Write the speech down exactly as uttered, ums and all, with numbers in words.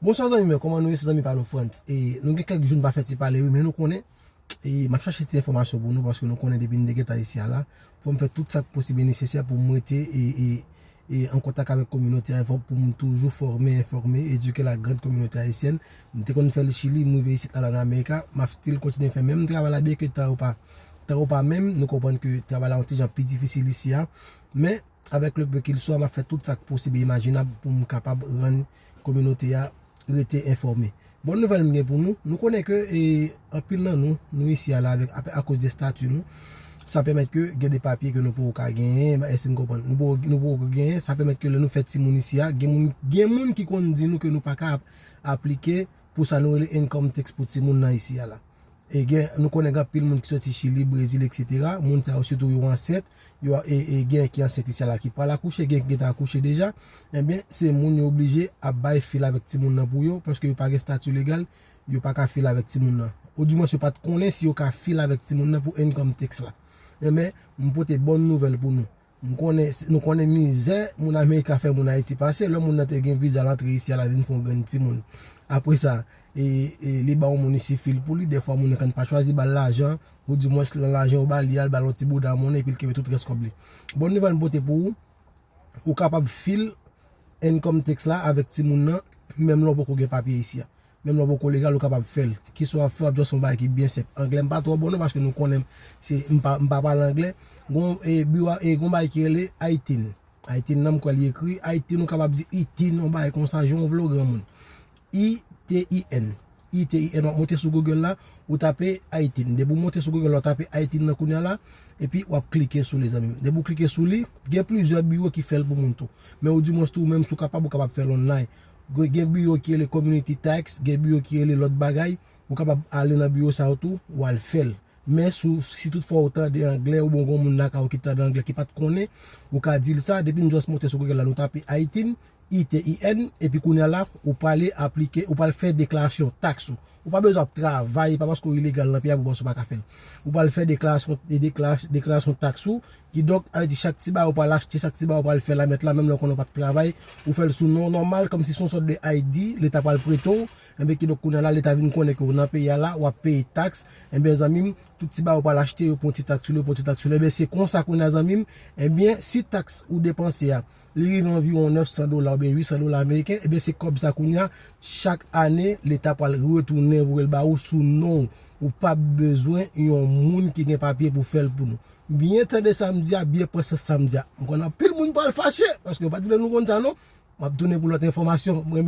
Bonswa zanmi mwen, kòman nou ye, se zanmi pa nou Frantz. E nou gen kèk jou n pa fè ti pale wi, men nou konnen, e m ap chache ti enfòmasyon pou nou, paske nou konnen depi m te gentan isi a la, fò m fè tout sa k posib e nesesè pou m rete e, e, e an kontak avèk kominote a, pou m toujou fòme, enfòme, edike la grande communauté haïtienne. M te konn fè l Chili, m rive isit la, la nan Amerika, m ap still kontinye fè menm travay la, byen ke tan yo pa, tan yo pa menm, nou konprann ke travay la yon ti jan pi difisil isi a, men avèk le peu qu'il soit, m ap fè tout sa k posib e imajinab pou m kapab rann kominote a rete enfòme. Bòn nouvèl m gen pou nou, nou konnen ke e, anpil nan nou, nou isi a la avèk, apè- akoz de estati nou, sa pèmèt ke gen de papye ke nou poko ka genyen, èske n konprann? Nou poko, nou poko genyen, sa pèmèt ke lè nou fè timoun isi a, gen moun, gen moun ki konn di nou ke nou pa ka ap- aplike pou sa nou rele income tax pou timoun nan isi a la. E gen, nou konnen gen anpil moun ki soti Chili, Brezil, etsetera. Moun sa yo sitou yo ansent, yo e, e gen ki ansent isi a la ki pral akouche, gen ki gentan akouche deja. Ebyen, se moun yo oblije ap bay fil avèk timoun nan pou yo, paske yo pa gen estati legal, yo pa ka fil avèk timoun nan. Odimwens, yo pa t konnen si yo ka fil avèk timoun nan pou income tax la. Ebyen, m pote bòn nouvèl pou nou. M konnen, nou konnen mizè moun Amerik ap fè moun Ayiti pase, lè moun nan te gen viza l antre isi a, l al vin fè yon grenn timoun. Apre sa, e, e, li ba yon moun isi fil pou li, dèfwa moun nan konn pa chwazi ba l lajan, oudimwens nan lajan yo ba l, li al ba l yon ti bouda monnen, epi l kenbe tout rès kòb li. Bòn nouvèl m pote pou ou, ou kapab fil income tax la avèk timoun nan, menm lè w poko gen papye isi a. Menm lè w poko legal, ou kapab fè l. Kisa w ap fè, w ap just fè yon bagay ki byen senp. Anglè m pa twò bon non, paske nou konnen se, m pa, m pa pale anglè. Gon, e, biwo, e, gon bagay ki rele ITIN. ITIN nan, m kwè li ekri ITIN, ou kapab di ITIN, yon bagay konsa, jan w vle w granmoun. I T I N. I T I N, w ap monte sou Google la, ou tape ITIN. Depi w monte sou Google la, w tape ITIN nan kounye a la, epi w ap klike sou li, zanmi m. Depi w klike sou li, gen plizyè biwo ki fè l pou moun tou. Men oudimwens tou, ou menm si w kapab, ou kapab fè l online. Gen, gen biwo ki rele community tax, gen biwo ki rele lòt bagay, ou kapab ale nan biwo sa yo tou, w al fè l. Men si w, si toutfwa ou tande anglè, oubyen w gen yon moun lakay ou ki tande anglè ki pa t konnen, ou ka di l sa, depi m just monte sou Google la, nou tape ITIN, I T I N, epi kounye a la, ou prale aplike, ou pral fè deklarasyon taks ou. Ou pa bezwen ap travay, e pa paske w ilegal nan peyi a pou panse w pa ka fè l. Ou pral fè deklarasyon, e dekla-, deklarasyon taks ou, kidonk, sa vle di chak ti bagay ou pral achte, chak ti bagay ou pral fè la mèt la, menm lè w konnen w p ap travay, ou fè l sou non w nòmal, kòmsi se yon sòt de I D, leta pral prete w, enben kidonk kounye a la, leta vin konnen ke w nan peyi a la, w ap peye taks, enben zanmi m, tout ti bagay ou pral achte, yo pran ti taks sou li, yo pran ti taks sou li, enben se konsa kounye a zanmi m, enben si taks ou depanse a, li rive anviwon nèf san dola oubyen uit san dola ameriken, ebyen se kòb sa kounye a, chak ane, leta pral retounen voye l ba ou sou non w. Ou p ap bezwen yon moun ki gen papye pou fè l pou nou. Byen tande sa m di a, byen pran sans sa m di a. M konn anpil moun pral fache, paske yo pa t vle nou konn sa non. M ap tounen pou lòt enfòmasyon. M renmen